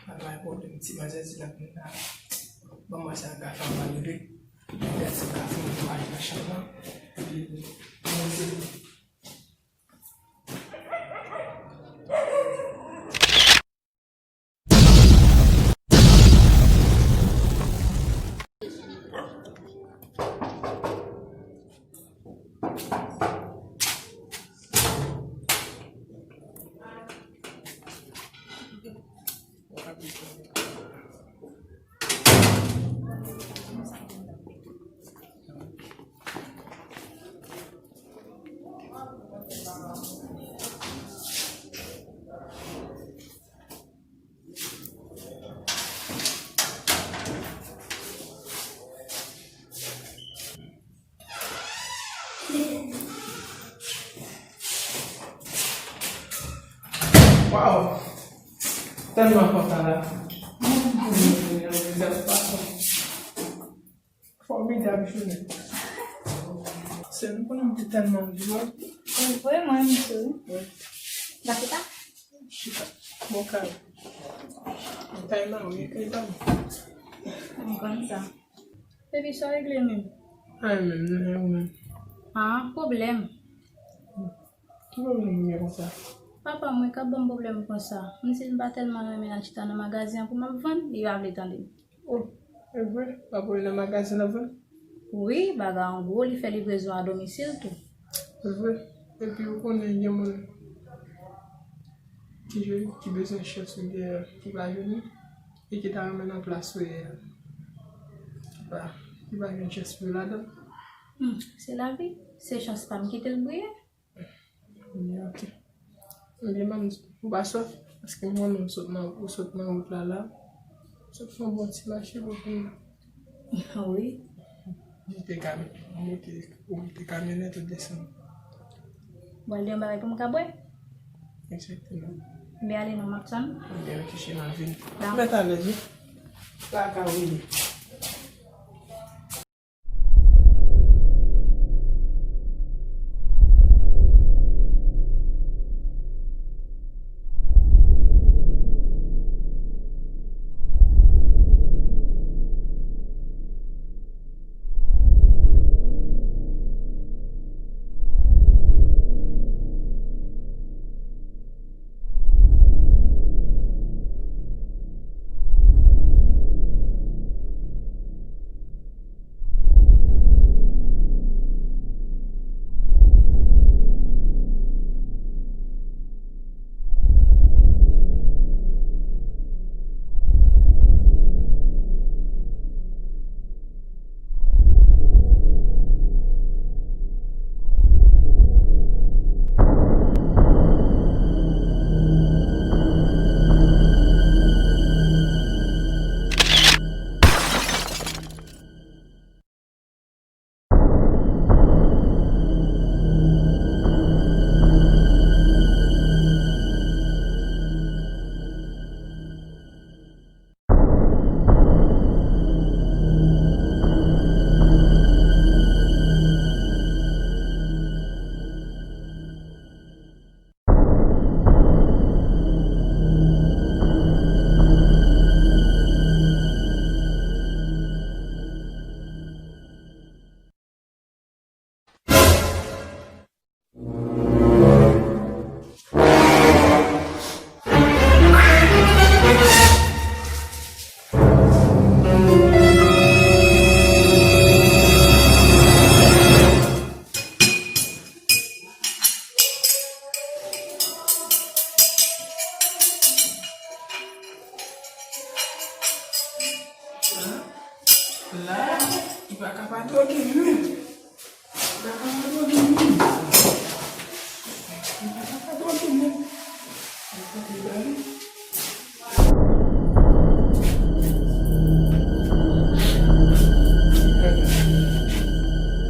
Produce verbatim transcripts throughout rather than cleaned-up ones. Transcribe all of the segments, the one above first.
Pa bay pwoblèm, ti manzè di l ap vin la. Ban mwen sa gason an rive. Petèt se gason an ki mache nan chanm nan. Epi, mwen se Wow! Tèlman kontan la. Fòmidab jounen. Se nou konnen m te tèlman anvi wè. Vre, mwen menm tou. Wi. Dakota? Chita. Bon kay. Bon kay la, wi, kay pa m. M konn sa. Baby, sa w regle menm? Anyen menm, non, e ou menm? Ah, pwoblèm. Ki pwoblèm ou gen konsa? Papa mwen k ap ban m pwoblèm konsa. M di l m pa tèlman renmen al chita nan magazen an pou m ap vann, li pa vle tande m. Oh, e vre? Papa w nan magazen l ap vann? Wi, bagay an gwo, li fè livrezon a domisil tou. E vre? Epi ou konnen gen moun ki jwenn, ki bezwen chans ou gen an, ki pa jwenn li, e ki ta renmen nan plas ou ye a, ki pa, ki pa jwenn chans pou yo ladan. Hmm, se lavi. Se chans pa m kite l briye. Ebyen, ok. Ebyen, ban m di, ou pa sòf? Paske m konnen ou sot nan, ou sot nan wout la, la. Ou sot fè yon bon ti mache pou vin. Wi. Monte kamyon, ou monte, ou monte kamyonèt, ou desann. Ou al di yon bagay pou m ka bwè? Egzakteman. Ebyen, ale non, m ap tann. Ebyen, reflechi nan vin. Dakò. Mèt alèz, wi. Sa ka wi. La, li pa ka pa droge m menm. Li pa ka pa droge m menm. Li pa ka pa droge m menm. Li pa ka pa droge m.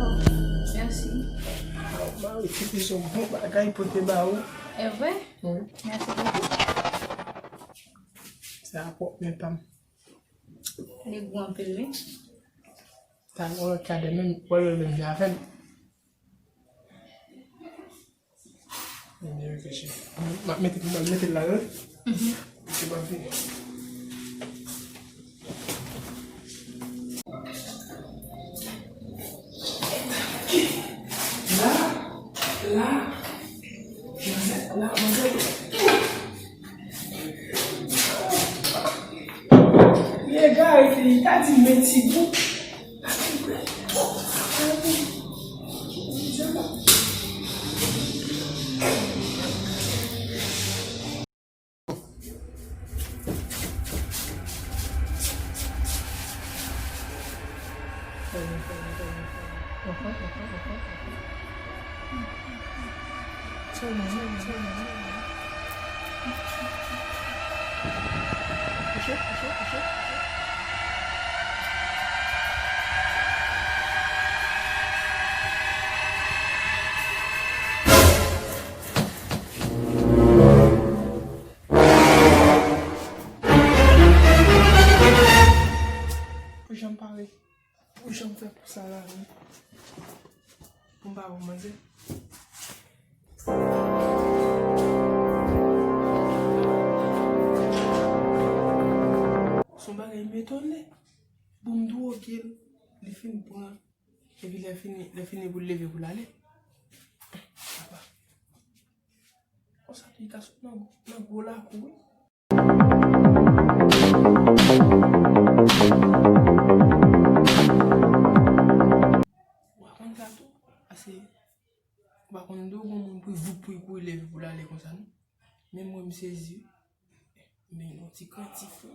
Oh, mèsi. Mari, ki te se yon bon bagay pote ba ou. E vre? Wi. Mèsi bokou. Sa a pwòp men pa m. Li gou anpil, wi. Sa yon lòt kadè menm, wè yo menm jan avè m. Mwen byen reflechi. M ap mete, m ap mete l la, wi. Mhm. Se pa fini. Li ta di m men ti bout. Pou jan m pare, pou jan m fè pou sa la menm. Pou m pa bon manzè. Se yon bagay m etone. Bon, m dwoge l, li fin pran. Epi lè fini, lè fini pou l leve pou l ale. Papa. Konsa tou li ka sot nan, nan gwo lakou wi. Ou pa konn sa tou? Ase, ou pa konn di w gon moun pou voup pou l kouri leve pou l ale konsa non. Men mwen m sezi wi. Men yon ti krantif wi.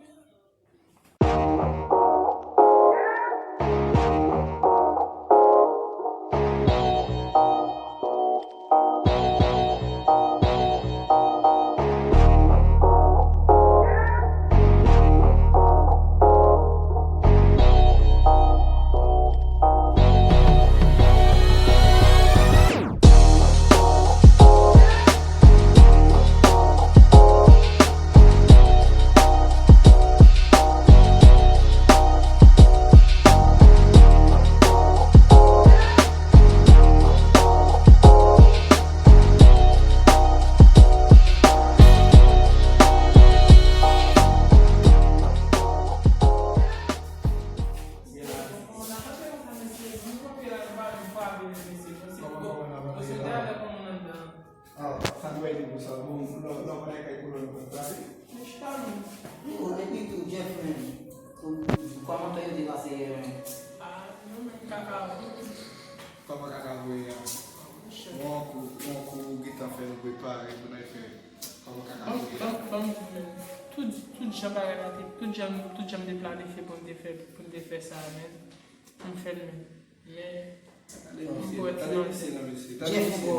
Ah, sa dwe ede pou sa. Bon, lò, lò, pa kay pou lò, lò, pa kay. Mèsi, Tami. Oh, epi tou, Jeff, men, kòmantè yo te pase yè, men. Ah, nou menm kaka. Kòman kaka voye a? Gon kou, gon kou, gentan fè nou prepare pou n al fè. Kòman kaka voye a? Ban m, ban m, tout, tout jan bagay la te, tout jan, tout jan m te planifye pou m te fè, pou m te fè sa a, men, m fè l, men. Men, m pwè ti nan mesye. Jeff ankò.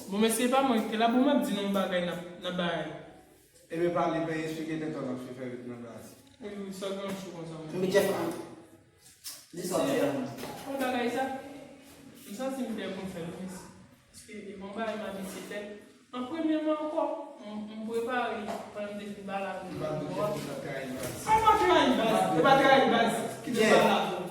Bon, mesye pa mwen ki te la, bon, m ap di nou yon bagay nan, nan bagay. Ebyen, pale, ben, eksplike tèt ou, m ap fè vit nan bagay. Wi, wi, sa gen yon chou konsa, mwen. Men Jeff, an, di sa w fè a. Yon bagay sa, m santi m dè pou m fè l, mesye. Paske e yon bagay m abitye fè. An premyèman ankò, m, m prepare, pandan m te fin pale avè w. Ou pa dwe fè tout ap trayi baz. Sa pa trayi baz, e pa trayi baz ki te pale avè w.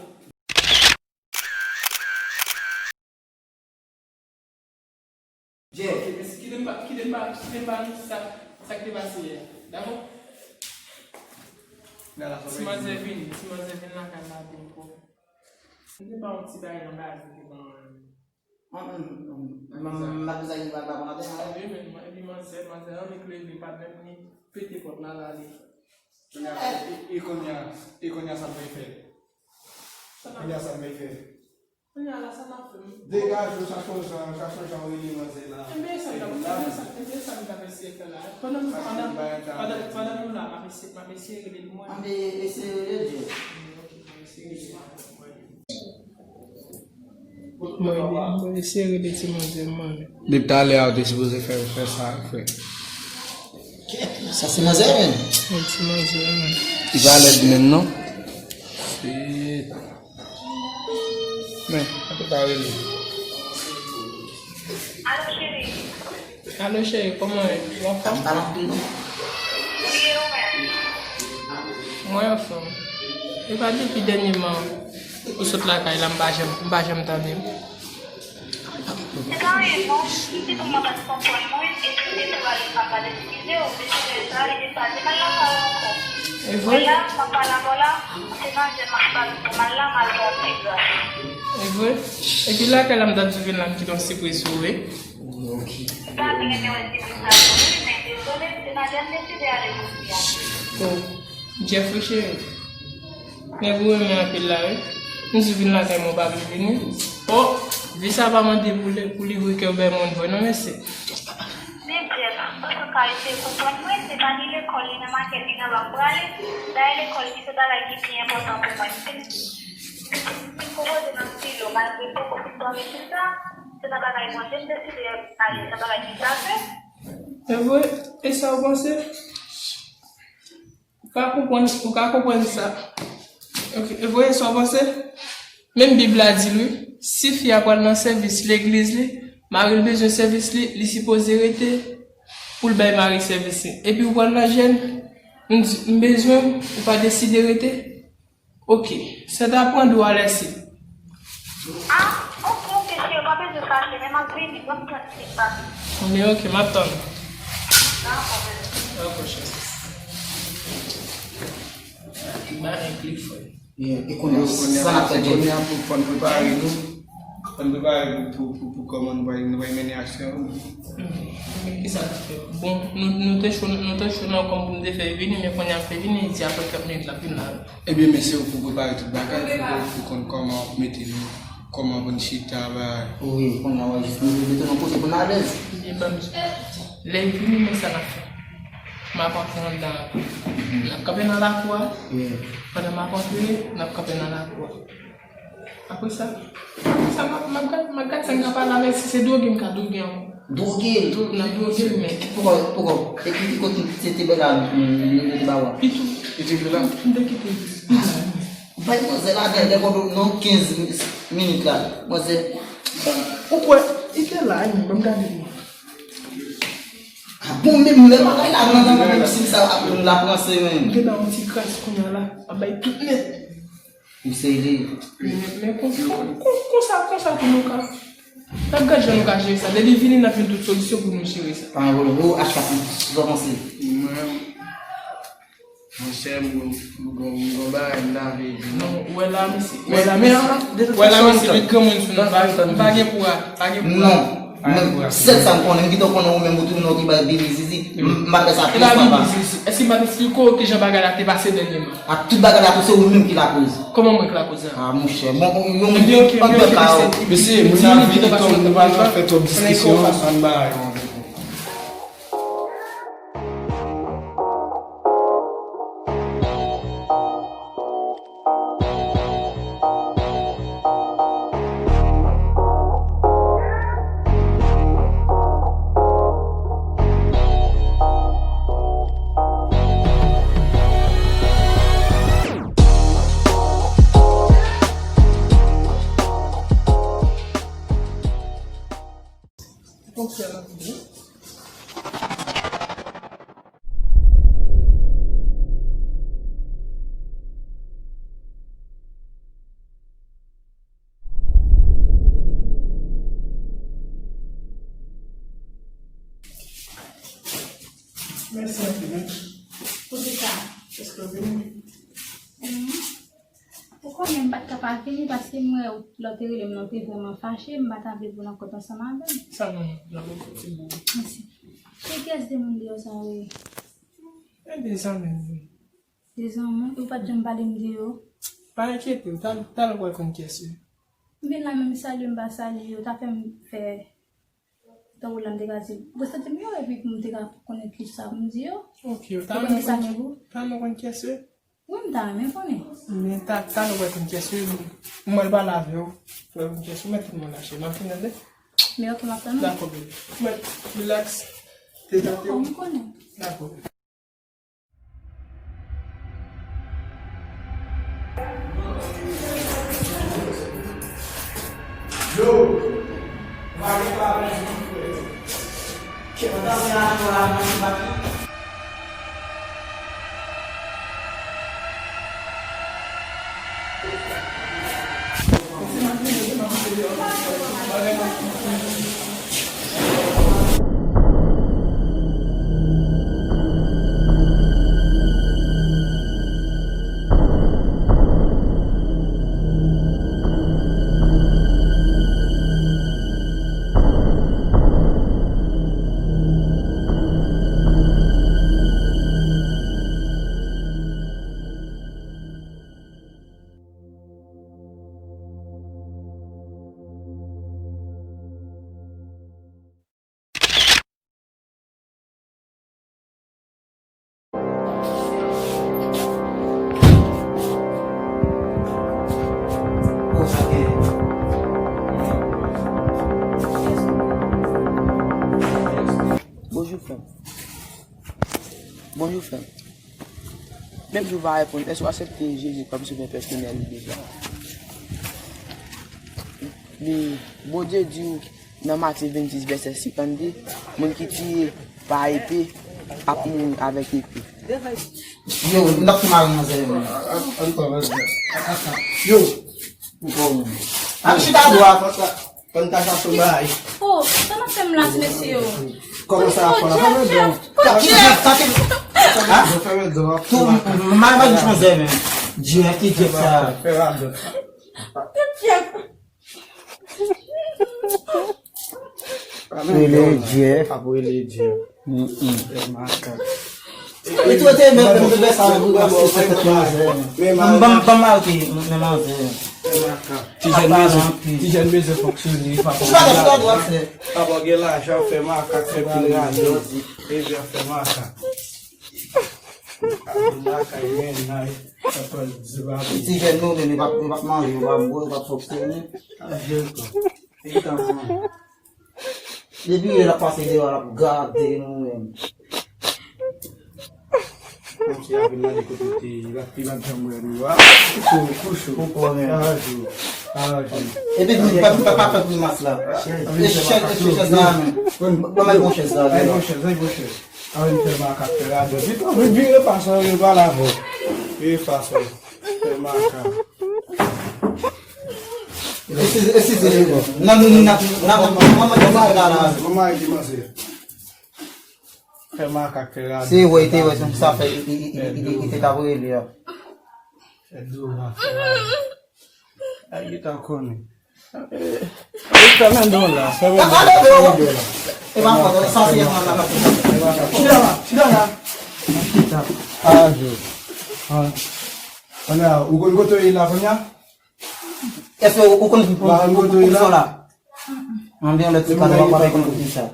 Jeff. Ok, mèsi. Kite m ba, kite m ba, kite m ba nou sa, sa k te pase yè. Dakò? Ti manzè vini, ti manzè vin lakay la byen twòp. M te ba yon ti bagay nan baz, m te ban. Hum, hum, hum. Mademoiselle Rival pa konn atè, non? Wi, men, epi manzè, manzè annik leve, pa menm ni pete pòt la, l ale. Kounye a, e, e kounye a, e kounye a sa m fè? Kounye a sa m fè? Kounye a la, sa n ap fè? Degaje w, chache yon jan, chache yon jan w rele manzè la. Enben, sa m t ap, enben, sa, enben, sa m t ap eseye fè la. Pandan, pandan, pandan, pandan nou la, m ap eseye, m ap eseye rele l mwen. Anben, eseye rele l, Jeff. Ok, m ap eseye rele l mwen. Mwen, mwen eseye rele ti manzè mwen. Depi talè a, ou te sipoze fè, fè sa, frè. Sa se manzè, men. Yon ti manzè, men. Li pa lèd menm, non. Shit. Men, an tou ka rele. Alo, cheri. Alo, cheri, kòman w ye? Ou anfòm? Mwen anfòm. E pa depi dènyèman ou sot lakay la, m pa janm, m pa janm tande w. Se pa anyen non, se pou mwen pa t konprann mwen, epi m te tou ale m pa pral eskize w, men se lè sa li te pase m al lakay ou ankò. E vre? Kounye a, m ap pale avè w la, se manzè m ap pale pou m al la, m al pran ti gras. E vre? Epi lakay la m t ap di w vin la, m kite yon sipriz pou ou, wi. M ta byen renmen wè sipriz la tou, wi, men dezole, se manzè m deside ale jodi a. Oh, Jeffrey cheri. Nèg ou renmen anpil la, wi. M di vin lakay mwen, ou pa vle vini. O, vi sa pa mande pou li, pou livre kè w bay moun vre non, mesye. Men Jeff, ou sou ka eseye konprann mwen, se pa ni lekòl, ni nan makèt, ni nan bank m prale. Dayè lekòl, se bagay ki pi enpòtan pou mwen. M fin konpoze nan stilo, malgre m poko fin dòmi chita, se nan bagay mwen, jan m deside ale, se nan bagay ki sa fè. E vre? E sa w panse? Ou ka konprann, ou ka konprann sa. Ok, e vre sa w panse? Menm Bib la di l wi, si fi a pral nan sèvis legliz li, mari l bezwen sèvis li, li sipoze rete pou l bay mari sèvis li. Epi ou pral nan jèn, m di, m bezwen w, ou pa deside rete. Ok, sa ta pran dwa lèse. Ah, ok, ok, cheri, pa bezwen fache, men m ap vini, ban m trant minit, papi. Men ok, m ap tann ou. Dakò, bebe. Dakò, cheri. Ti bagay pli fre. Yeah, e kounye a, sa n ap fè, Jeff? Kounye a, pou, fò n prepare nou. Fò n prepare pou, pou, pou, pou kòman nou pral, nou pral mennen aksyon. Men kisa n ap fè? Bon, nou, nou te cho, nou te cho nan kòm pou nou te fè vini, men kounye a m fè vini, di apre trant minit l ap vin la. Ebyen, men se ou pou prepare tout bagay, pou, pou konn kòman w ap mete nou, kòman pou n chita, bagay. Wi, kounye a, w a jis mete, mete nou kote pou n alèz. Ebyen, ban m, lè l vini, men sa n ap fè. M ap antre anndan. N ap kanpe nan lakou a. Yeah. Pandan m ap antre, n ap kanpe nan lakou a. Apre sa, apre sa, m ap, m ap gad, m ap gad sa n ka pale avè l, si se dwoge, m ka dwoge ankò. Dwoge l? Dwo-, n ap dwoge l, men. Poko, poko. E ki, ki kote se te bagay, mm, nou te ba w a? Li tou. Li toujou la? M te kite l. Bay manzè la, dèyè, dèyè, nan kenz minit la. Manzè. Ou kwè, li te la, wi, ban m gade l. Ah, bon, menm lè bagay la, nan, nan, nan, menm si sa ap, l ap ranse, men. Gen nan yon ti kras kounye a la, ap bay tout nèt. Ou serye? Men, men kon, kon, kon, konsa, konsa pou nou ka. N ap gad jan nou ka jere sa. Lè li vini, n ap jwenn tout solisyon pou nou jere sa. Pa gen pwoblèm. Ou, H K, sa w panse? Mwen, monchè, m gon, m gon, m gon bagay m ta vle di, non. Non, ou wè la, mesye. Ou wè la, men, men, de tout fason, m vit granmoun sou nou. M pa, m pa gen pou a, pa gen pou a. Non. Men sèl sa m konnen, m gentan konnen ou menm ou tounen w ki bay Billy Zizi. M, m pa fè sa plis, papa. Èske m pa t eksplike w kijan bagay la te pase dènyèman? Ak tout bagay la tou, se ou menm ki lakoz. Kòman mwen ki lakoz la? Ah, monchè. Bon, yon, yon, yon, yon, mesye, moun nan vini, nou pa nan fè twòp diskisyon, ann ba yo anpil. Mèsi anpil, wi. Poukisa? Èske w vini? Ou konnen m pa t ka pa vini paske m wè w lè w te rele m nan, w te vrèman fache, m pa ta vle pou w nan kont ansanm avè m. Sa non, non, non, se bon. Mèsi. E kiyès de moun deyò sa yo ye? E de zanmi m. De zanmi w? Ou pa t janm pale m de yo? Pa enkyete w, tal-, talè w pral konn kiyès yo ye. M vin la menm salye m pa salye yo, ta fè m fè tankou lè m te ka di, resanti m yo, epi pou m te ka konnen kisa pou m di yo. Ok, ou ta renmen konn, ta renmen konn kiyès yo ye? Wi, m ta renmen konnen. Men ta, talè w pral konn kiyès yo ye, m, m pral pale avè w. Pou w konn kiyès yo, men tout moun lache. M ap vin tande. Men ok, m ap tann ou. Dakò, bebe. Mwen, relax. Te tante w. Dakò, m konnen. Dakò, bebe. Yo, m pa gen pwoblèm, frè. Kè m ta fè aksyon la, mwen, m pa gen. Bonjou, frè m. Menm si w pa reponn, èske w aksepte Jezi kòm Sovè pèsonèl ou deja? Li, Bondye di w nan Matye vennsis, vèsè senkannde, moun ki tiye pa epe ap mouri avèk epe. Yo, n ap fè mari manzè yo. Yo, Al chita dwat. Konn ta chache bay. Oh, sa nan fè m la ti mesye yo. Kòman sa fè la? Fèmen don. Tande, tande. Ha? Fèmen don. Tou, m a va di konzè men. Dye ki dye sa. Fè la don. Rele Jeff. Ap rele Jeff. Fè makak. Li tou te menm pou fè sa pou pase se tèt manzè. Ban m, ban m, ban m arete men manzè. Fè makak. Ti jèn bezwen, ti jèn bezwen fonksyone. Ou pa gen lajan, fè makak, fè pil radòt, epi ap fè makak. Ap vin lakay mennaj, ap pran dibabi. Ti jèn nou menm, yo p ap, yo p ap manje, yo p ap bwè, yo p ap fonksyone. Aje kò. Li tankou Depi lè l ap pase deyò, l ap gade nou menm. Kòmsi y ap vin mande kote w te ye, l ap, li p ap janm wè nou. A, kouche w, kouche w. Ou konnen. Aje w, aje w. Epi, pa, pa, pa fè grimas la. E chèz, e chèz la menm. Ban mwen yon chèz la. Ay, bon chèz, ay, bon chèz. Ann fè makak fè radòt. Vit, vit, vire fason, vire pa la vò. Vire fason. Fè makak. Eskize, eskize, nan, nan, nan, nan, manman, manman, manman, manman, manman, manman. Fè makak fè radòt. Se wè, te wè, se sa fè, i, i, i, i, i, i te ka voye li a. Fè dlo a, fè radòt. Ay, li ta konnen. Fèmen don la, fèmen don la. E pa fòt, sa se yon la. Chita la, chita la. Chita. Aje. Kounye a, ou konn kote w ye la kounye a? Èske ou konn pou, pou, pou, pou sa la? Mande yon lòt ti kado, pa konn pou sa.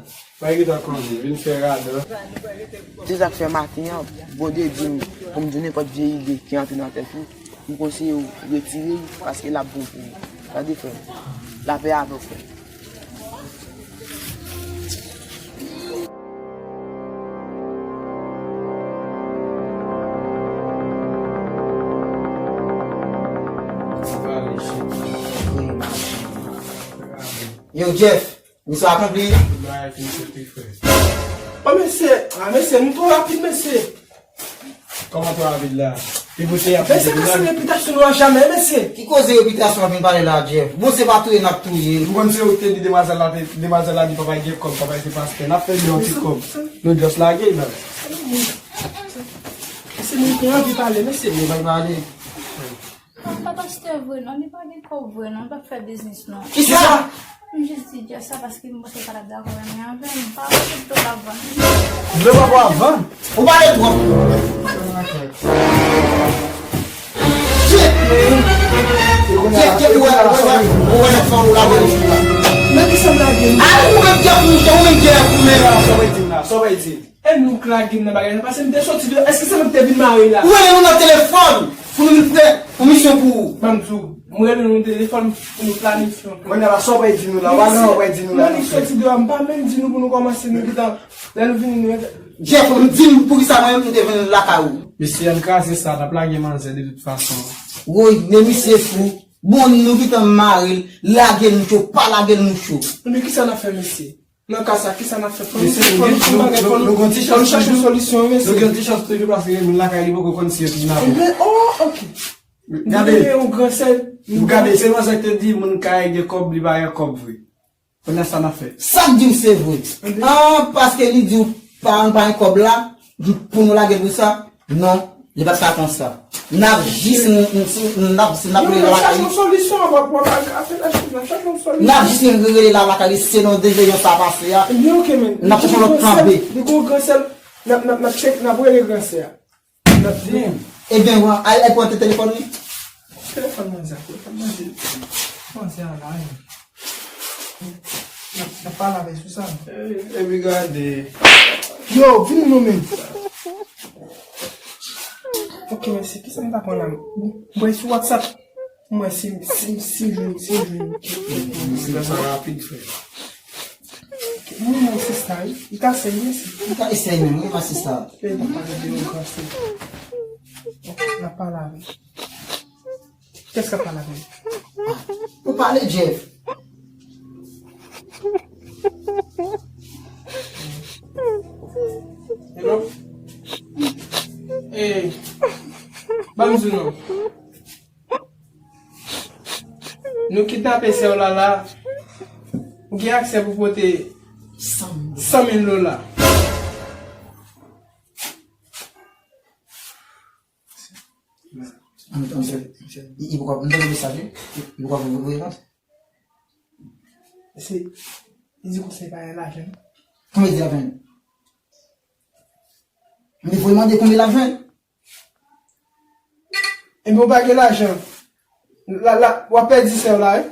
Pa gen tan konnen, vin fè radòt. Se sa k fè maten an, Bondye di m pou m di w nenpòt vye ide ki antre nan tèt ou, m konseye w retire l, paske l ap bon pou ou. Tande, frè m. Lapè avè w, frè m. Yo, Jeff, misyon akonpli. Bagay fin soti, frè. O mesye, a mesye, nou twò rapid, mesye. Kòman twò rapid la? Li pote y ap pote. Mesye, kase repitasyon nou a jamè, mesye. Ki koze repitasyon w ap vin pale la, Jeff? Bon, se pa touye n ap touye. Ou konn se ou ki te di demwazèl la, te, demwazèl la di papa l gen kòb, papa l se pastè. N ap fè li yon ti kòb. Nou just lage l, man. Mesye, nou te anvi pale, mesye. Yo, bay pale. Papa, pastè vre non, li pa gen kòb vre non, li p ap fè biznis non. Kisa? M jis di Jeff sa paske m panse l pa t ap dakò renmen avè m. M pa wè tout tan l ap vann. M vle pa wè w ap vann. Ou pale twòp. Shit, man. Jeff, Jeff, ou wè, ou wè, ou wè nèg sa ou la wè. Men kisa m lage? Ay, ou menm Jeff, ou menm Jeff, ou menm. Sa w bay di m la, sa w bay di m. E nou k lage m nan bagay sa, paske m te soti deyò. Èske se mwen ki te vin mare la? Ou rele nou nan telefòn pou nou vin fè yon misyon pou ou. Ban m di w, mwen rele nou nan telefòn pou nou planifye yon plan. Kounye a la, sa w pral di nou la, w a nan w pral di nou la. Mwen li soti deyò, m pa menm di nou pou nou kòmanse, nou gentan, lè nou vini, nou gentan. Jeff, m di m poukisa mwen menm m te vin lakay ou. Mesye, ann kraze sa, n ap lage manzè de tout fason. Woy, men misye fou. Bon, nou gentan mare l, lage l nou cho, pa lage l nou cho. Men kisa n ap fè, mesye? Nan ka sa, kisa n ap fè? Fò nou, mesye, fò nou, nou, nou, nou, nou gon ti chans toujou. Fò nou chache yon solisyon, mesye. Nou gen yon ti chans toujou paske moun lakay li poko konn si yo kidnape. Ebyen, oh, ok. Gade. Nou gen yon gran sè. Gade, se manzè k te di moun kay gen kòb, li pa gen kòb vre. Kounye a sa n ap fè? Sa k di w se vre. Ebyen. Ah, paske li di w pa, pa gen kòb la, pou nou lage l pou sa. Non, li pa t ka konsa. N ap jis, n, n, n ap, n ap rele la lakay li. N ap chache yon solisyon, w ap, w ap al kafe la, n ap chache yon solisyon. N ap jis rele la lakay li, se nan de jan sa pase a. Ebyen, ok, men. N ap chache yon lòt plan B. Li gon gran sèl, n ap, n ap, n ap tcheke, n ap rele gran sè a. N ap di. Ebyen, al, al pran telefòn li. Telefòn manzè, telefòn manzè. Manzè a la, wi. N ap, n ap pale avè l sou sa. Eh, epi gade. Yo, vini non men. Ok, mèsi. Kisa m ta pran la? Mwen sou WhatsApp. Mwen si, si, si, si, si. Sa rapid, frè. Wi, mon sista, wi. Li ka sèy, wi. Li ka sèy menm, wi, ma sista. Li pa pale de yon kranse. Ok, n ap pale avè l. Kiyès k ap pale avè l? Ou pale, Jeff. Hello? Eh, ban m di w non. Nou kidnape sè w la la. Ou gen aksè pou pote san mil dola. An, an, misye, misye, li, li poko, m tande mesaj, wi. Li, li poko voye, voye, non? Se, li di konsa li pa gen lajan. Konbyen li di l ap jwenn? M te voye mande konbyen l ap jwenn. Ebyen, ou pa gen lajan. La, la, w ap pèdi sè w la, wi.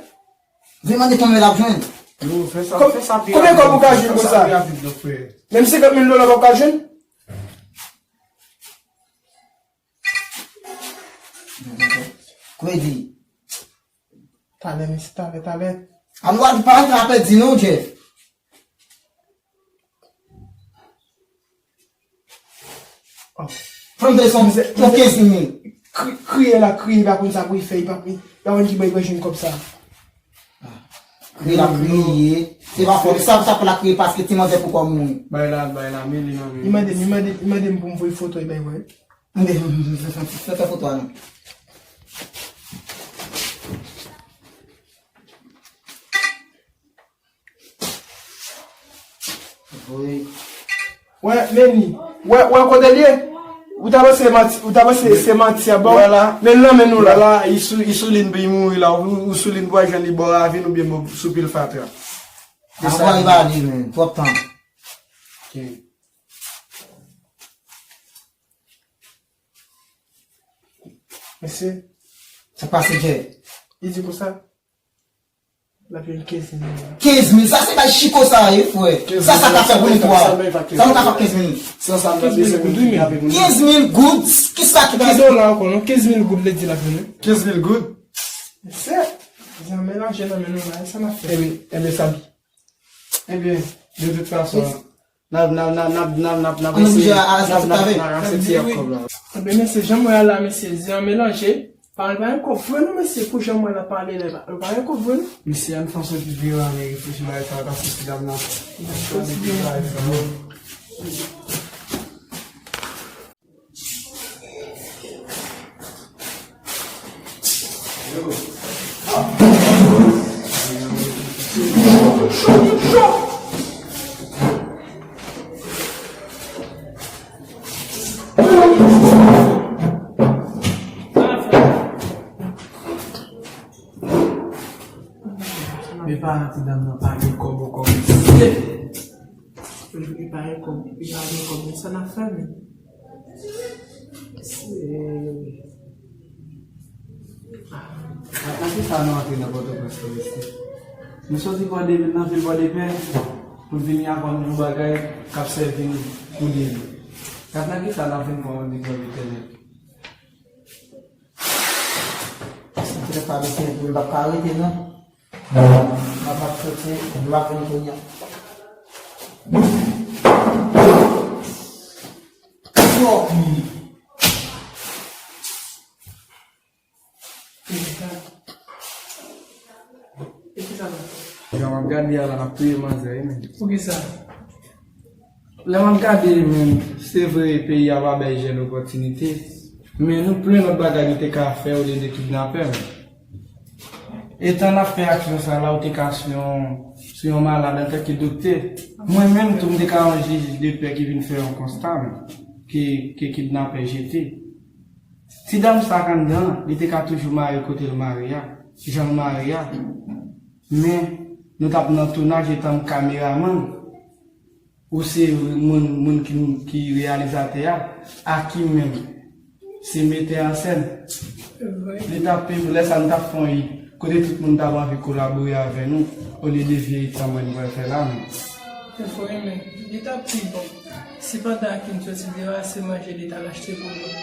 Vin mande konbyen l ap jwenn. Yo, fè sa, fè sa pi rapid. Konbyen kòb ou ka jwenn konsa? Fè sa pi rapid, non, frè. Menm senkant mil dola w p ap ka jwenn? Kredi. Talè, mesye, talè, talè. Ann wad pa antre apèdi non, Jeff. Oh. Fò m te son, son kenz mil. Kri-, kriye la, kriye, pa konn sa pou l fè, li pa, li pa konn ki bò li pral jwenn kòb sa. Kriye la, kriye. Se pa fòt, sa, sa fè la kriye paske ti manzè poko mouri. Bay la, bay la, men li nan men. Li mande, li mande, li mande m pou m voye foto, li bay wè. Fè, fè, fè, fè foto a non. Wi. Wè, men li. Wè, wè kote l ye? Ou ta panse manti, ou ta panse se manti a bon? Wè la. Men l nan men nou la. Wè la, li sou, li sou liy pou li mouri la. Ou, ou sou liy pou al jwenn li bò ravin oubyen bò sou pil fatra. Anvwa li pale, men. Twòp tan. Ok. Mesye. Sa k pase, Jay? Li di konsa, l ap jwenn kenz mil dola. Kenz mil, sa se bay chiko sa ye, frè. Sa, sa ka fè pou nou twa. Sa nou ka fè kenz mil. Sa, sa, kenz mil goud, wi, men. Kenz mil goud, kisa ki kenz mil? Pa dola ankò, non, kenz mil goud, li di l ap jwenn. Kenz mil goud? Mesye, zen an melanje nan men nou la, sa n ap fè? Ebyen, ebyen, sa. Ebyen, de tout fason, n ap, n ap, n ap eseye, n ap, n ap, n ap aksepte ak kòb la. Ebyen, mesye, jan m wè a la, mesye, zen an melanje. Pa, pa gen kòb vre non, mesye, pou jan m wè l ap pale la, pa, pa gen kòb vre non. Mesye, ann fè yon soti byen, ann reflechi bagay sa, paske ti dam nan. Men paran ti dam nan pa gen kòb ankò, mesye. Li pa gen kòb, li pa gen kòb, men sa n ap fè menm? Se, ah, nan kisa nou antre nan Pòtoprens la, mesye? Nou soti Pòde-, nan vil Pòdepè pou vini aprann yon bagay k ap sèvi nou pou demen. Gad nan kisa n ap vin pran yon nèg nan entènèt. Sa fè pa mesye, m p ap ka rete non. M ap soti, m ap vin kounye a. Yo. Jan m ap gade a la, m ap touye manzè wi menm. Poukisa? Lè m ap gade menm, se vre peyi a pa bay jèn opòtinite, men nou plen lòt bagay nou te ka fè olye de kidnapè menm. Etan n ap fè aksyon sa la, ou te ka sou yon, sou yon malad antanke doktè. Mwen menm tou, m te ka yon jij de pè ki vin fè yon konsta menm, ke, ke kidnapè jete. Ti dam sa k anndan an, li te ka toujou mare kote l mare a, jan l mare a. Men, nou t ap nan tounaj etan m kameramann. Ou se moun, moun ki, ki reyalizatè a, Akim menm se metè an sèn. Li t ap, lè sa a, nou t ap fè yon hit kote tout moun t ap anvi kolabore avè nou, olye de vye hit sa mwen pral fè la menm. Se vre, men li t ap pi bon si pandan Akim soti deyò a, se manje li t al achte pou nou.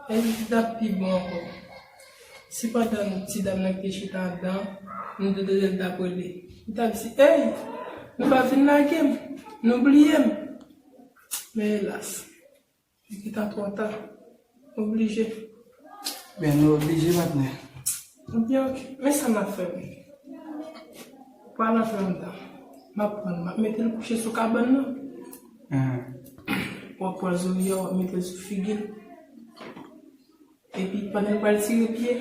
E li t ap pi bon ankò. Si pandan ti dam nan ki te chita anndan, nou te tande l t ap rele, li t ap di, "Ey!" Nou pa vin lage m, nou bliye m. Men elas, li gentan twò ta. Oblije. Ben, nou oblije, patnè. Ebyen, ok. Men sa n ap fè. Pral antre anndan. M ap pran l, m ap mete l kouche sou kabann nan. Ahn. W ap pran zorye a, w ap mete l sou figi l. Epi, pandan l pral tire pye,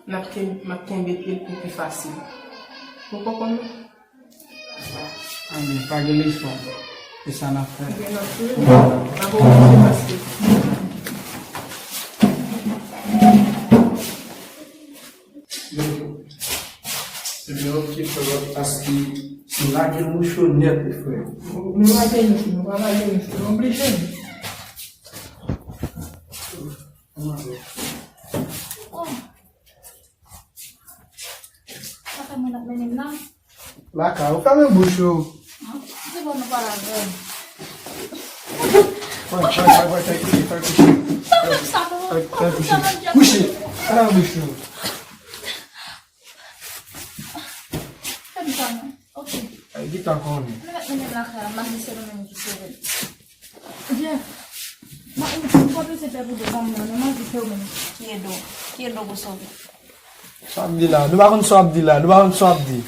n ap ken-, m ap kenbe pye l pou pi fasil. Ou konprann mwen? Anben, pa gen lespwa. Se sa n ap fè. Gen nan fè. N ap oblije paske. Ebyen, ok, frè, paske se lage mouch yo nèt, wi, frè. Nou lage mouch, nou pa lage mouch, nou oblije. Oh. Sa fè moun ap mennen m nan? Laka, ou fèmen bouch ou. An, se bon, nou pale avè m. Fè, fè, fè, fè, fè kouche, fè kouche. Sa fè m sa, non? Fè, fè kouche. Kouche. Fèmen bouch ou. Fè m sa, non. Ok. Ay, gentan konnen. Nou mèt mennen m lakay la, m ap di se nou menm ki sove m. Jeff, m, m pa bezwen pè pou do zanmi an, non, m anvi fè w menm. Ki edo? Ki edo pou sove? Sa w ap di la? Nou pa konn sa w ap di la. Nou pa konn sa w ap di.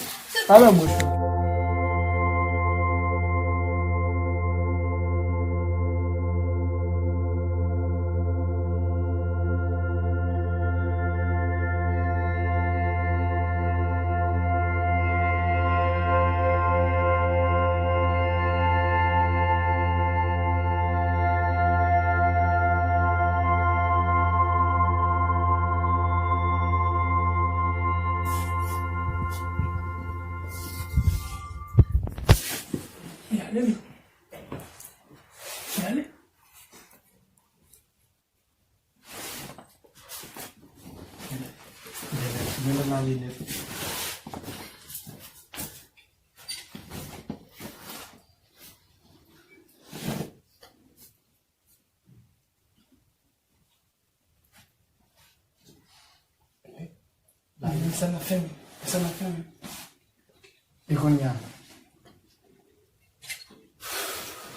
Fèmen bouch ou. Gade m. Gade. Gade, gade, gade. La, men sa n ap fè, men sa n ap fè, men. E kounye a?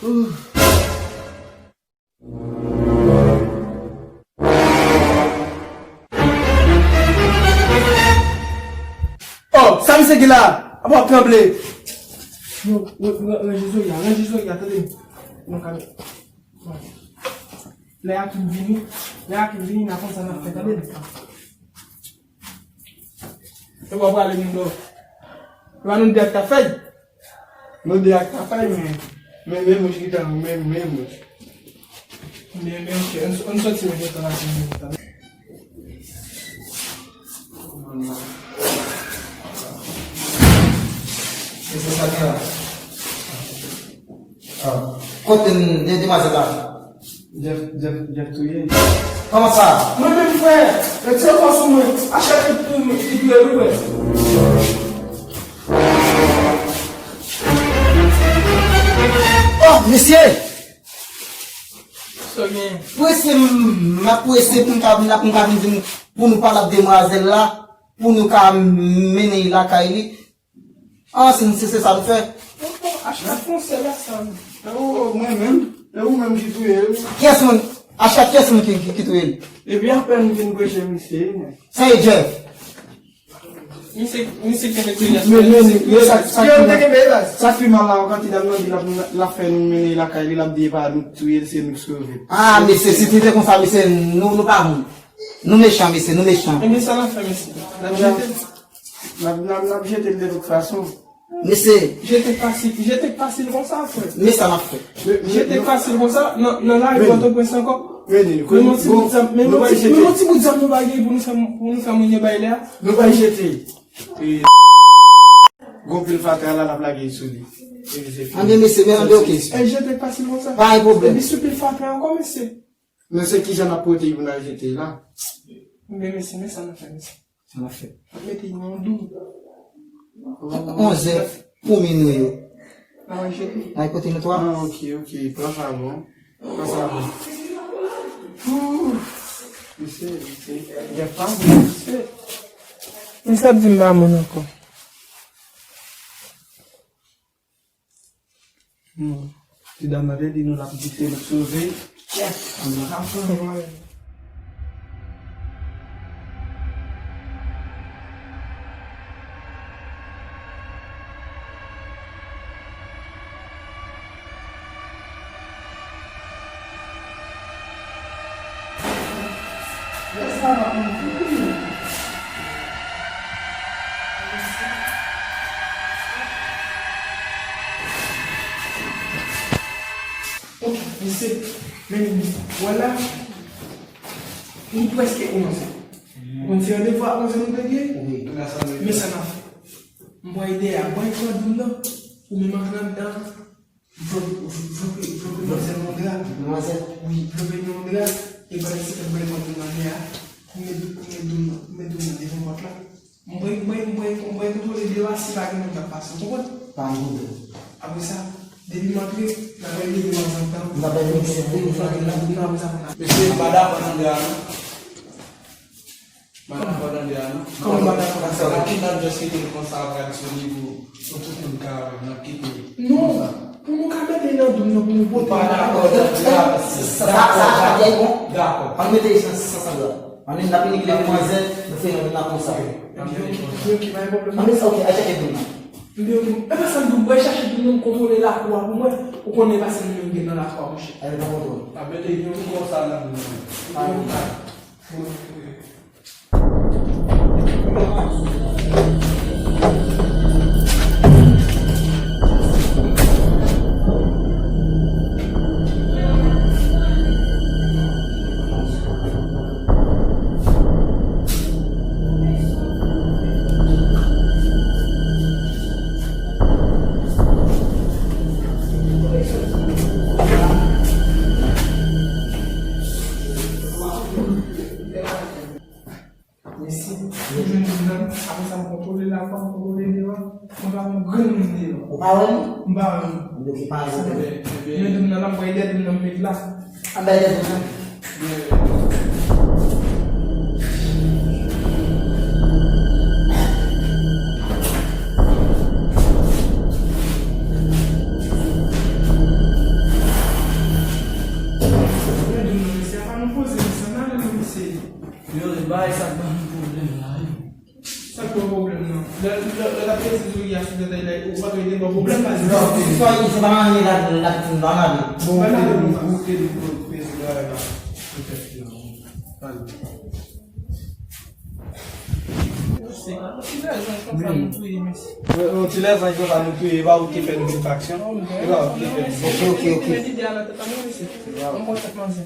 Ouh. Oh, sa misye gen la? Apa w ap tranble? Yo, yo, yo, ranje zòrye a, ranje zòrye a, tande. Nou ka, lè Akim vini, lè Akim vini, n a konn sa n ap fè, tande. E w ap prale moun dò. E pa nou de ak ta fèy? Nou de ak ta fèy, men, men, men mouch ki tan, men, men mouch. Men, men, ok, ann, ann sòti men gentan la, men gentan. E se sa ki la. Ah. Kote de-, demwazèl la? Jeff, Jeff, Jeff touye. Kòman sa? Mwen menm, frè, retire kò sou mwen. A chak kout pou mwen, li touye wi, frè. Oh, mesye! Sa w gen? Prese, m, m ap prese pou m ka vin la, pou m ka vin, vin, pou nou pale ak demwazèl la, pou nou ka mennen l lakay li. Ah, se, se, se sa nou fè. Achte fon sèl la sa. E ou, mwen menm. E ou menm ki touye l. Kiyès moun? Achte kiyès moun ki, ki, ki touye l? Epi apèn m vin preche misye. Sa e Jeff. Misye, misye ki te touye l. Men, men, men sa, sa ki mal, sa ki mal la, kantite dam nan di l ap, l ap fè nou mennen l lakay li, l ap di e pa nou k touye l, se nou k sove l. Ah, mesye, si te, te konsa, mesye, nou, nou pa moun. Nou mechan, mesye, nou mechan. Ebyen, sa n ap fè, mesye? N ap jete l? N ap, n ap, n ap jete l de tout fason. Mesye. Jete fasil, jete fasil konsa, frè. Men sa n ap fè. Jete fasil konsa, nan, nan lari Pòtoprens ankò. Men yon ti bout zam, men yon ti, men yon ti bout zam nou pa gen pou nou fè, pou nou fè moun yo bay lè a. Nou pa jete. E, gon pil fatra la, l ap lage sou li. Ebyen, mesye, men anben, ok. E jete fasil konsa. Pa gen pwoblèm. Epi sou pil fatra ankò, mesye. Men se kijan n ap pote l pou n al jete l la? Men mesye, men sa n ap fè, mesye. Sa n ap fè? N ap mete yon dou. Onzè pou minwi yo. N a jete. N a kote nou twa? Ah, ok, ok. Pran sa bon. Pran sa bon. Ouh. Mesye, mesye. Gen pa bon, mesye. Misye ap di m pa moun ankò. Hmm. Ti dam nan te di nou l ap di se nou k sove. Yes! Ann nan. Ok, mesye, men, vwala, li prèske onz è. Ou konn se randevou a onz è nou te gen? Wi. Men sa n ap fè. M pran ide a, ban m pran doum nan, ou menm antre anndan, vlope, vlope, vlope manzè nan yon dra. Manzè? Wi, vlope nan yon dra, e pandan se tan, ban m pran doum nan dèyè a, ou met, ou met doum nan, ou met doum nan devan pòt la. M pral, m pral, m pral, m pral kontwole deyò a si pa gen moun k ap pase, ou konprann? Pa gen pwoblèm. Apre sa, depi m antre, n ap leve manzè anndan. N ap leve manzè anndan. Apre sa, pou n al. Mesye, m pa dakò tande a non. M pa dakò tande a non. Kòman w pa dakò? Paske la ki n ap just kite l konsa apre a disponible pou, pou tout moun ka nan kite l. Non, pou nou ka mete l nan doum nan pou nou pote. M pa dakò tande a mesye. Sa, sa, sa, sa, sa, bon. Dakò. Ann mete l san, san, san dwa. Ann, n ap vini leve manzè, nou fè yon doum nan konsa. Ebyen, ok, ebyen, ok, pa gen pwoblèm. Ann, sa, ok, al chèche doum nan. Ebyen, ok, e pa sa m di w, mwen chache doum nan, m kontwole lakou a pou mwen, ou konnen e pa sèl mwen menm ki gen nan lakou a, monchè. Ebyen, pa kontwole. A, mete yon ti konsa nan doum nan. Ebyen, ok. Mesi. Mwen jwenn doum nan, apre sa m kontwole lakou a, m kontwole deyò a. Mwen pa konn grenn moun deyò. Ou pa wè li? M pa wè li. Ebyen, ok, pa gen pwoblèm. Men doum nan la, m pral ede doum nan m met la. Ann ba ede doum nan. Men doum nan, mesye, apa nou poze, mesye, ann ale non, mesye. Yo, e bagay sa k ban nou pwoblèm la, wi. Sa k ba w pwoblèm nan? Lè, lè, lè l ap peze sou li a sou tèt la, ou pa tande li ba w pwoblèm, pa di. Non, se pa, se pa anyen la, la, la, non, non. Bon, ban n ale konsa. Ou te di pou peze bagay la sou tèt li an. Pale. Ti lèzanj konsa nou touye, mesye. Yon ti lèzanj konsa nou touye, e pa ou ki fè nou enfraksyon. E pa ou ki fè nou. Ok, ok, ok. Men lide a nan tèt an nou, mesye. Ann pran tèt manzè.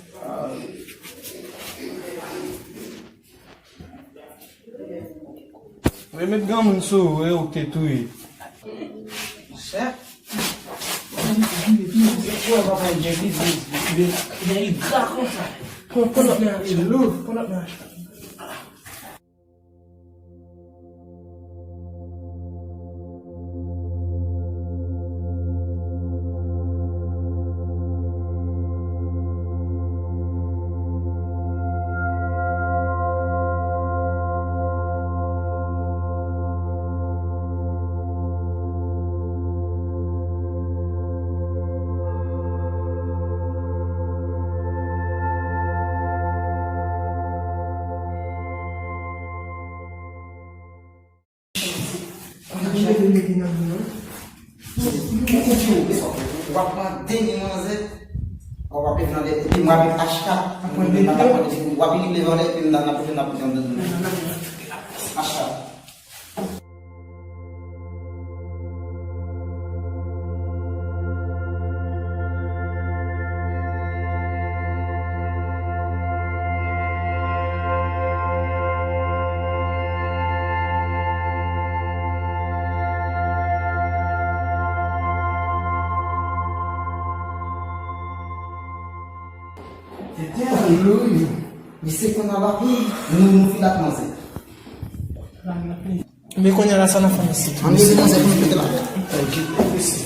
Men met granmoun sou ou, e ou k te touye. Chè. Vini, vini, vini, vini. Pran lòt men an, chè. Pran lòt men an, chè. W ap pran demi manzè, w ap leve nan dèyè, epi m ap H K. W ap vin leve anlè, epi m ap pote nan pote nan H K. Tètè lou wi. Misye konn aba wi. Nou, nou fin ak manzè. Men kounye a la sa n ap fè mesye? Ann leve manzè pou nou pete la. Ok, mesye.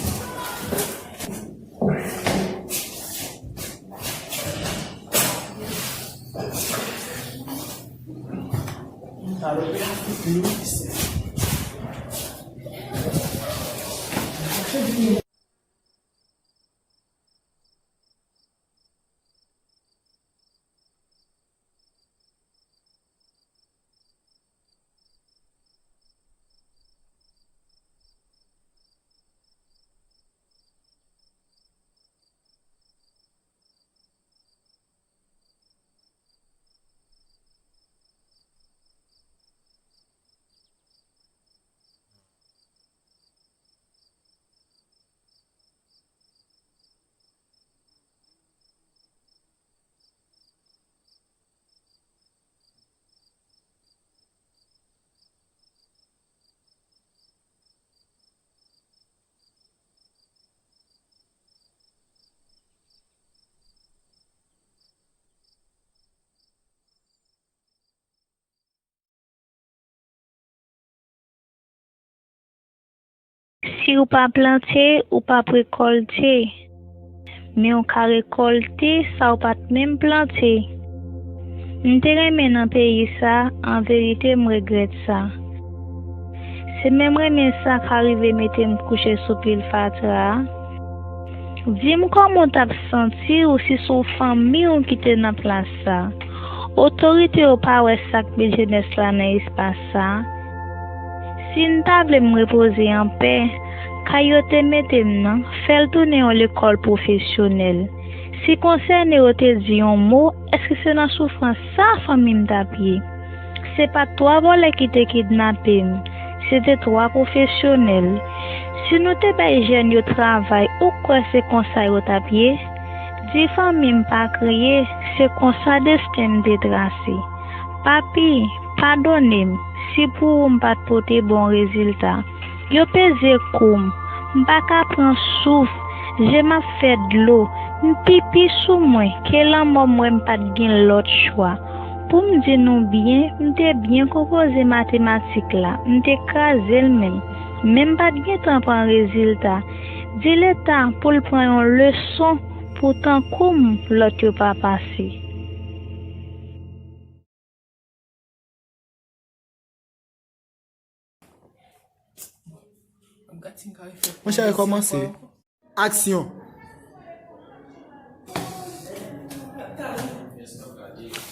Si w pa plante, ou p ap rekòlte. Men w ka rekòlte sa w pa t menm plante. M te renmen nan peyi sa, an verite m regrèt sa. Se menm renmen sa ka rive mete m kouche sou pil fatra a. Di m kòman w t ap santi w si se w fanmi w ki te nan plas sa. Otorite yo pa wè sa k met jenès la nan espas sa. Si n ta vle m repoze anpè, kay yo te mete m nan, fè l tounen yon lekòl pwofesyonèl. Si konsène yo te di yon mo, èske se nan soufrans sa fanmi m t ap ye? Se pa t twa vòlè ki te kidnape m, se te twa pwofesyonèl. Si nou te bay jèn yo travay, ou kwè se konsa yo t ap ye? Di fanmi m pa kriye, se konsa desten m te trase. Papi, padone m si pou ou m pa t pote bon rezilta. Yo peze kou m, m pa ka pran souf, je m ap fè dlo, m pipi sou mwen, ke lanmò m wè m pa t gen lòt chwa. Pou m di nou byen, m te byen konpoze matematik la, m te kraze l menm, men m pa t gen tan pran rezilta. Di Leta pou l pran yon leson pou tankou m lòt yo pa pase. Monchè, rekòmanse. Aksyon.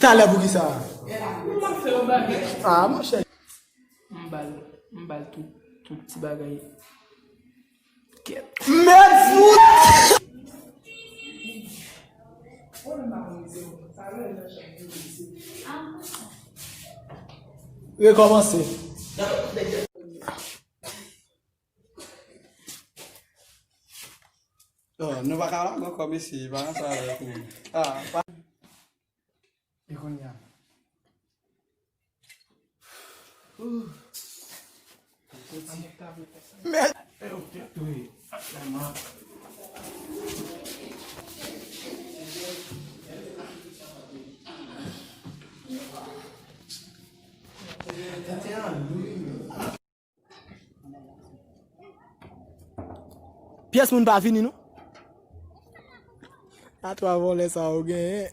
Talè pou kisa? Ah, monchè. M ba l, m ba l tout, tout ti bagay. Kèt. Mèd fout! Rekòmanse. Oh, nou pa ka lage ankò, mesye, pa nan sa avèk nou. Ah, pa. E kounye a? Mèd. Pyès moun pa vini non. A twa vòlè sa ou genyen.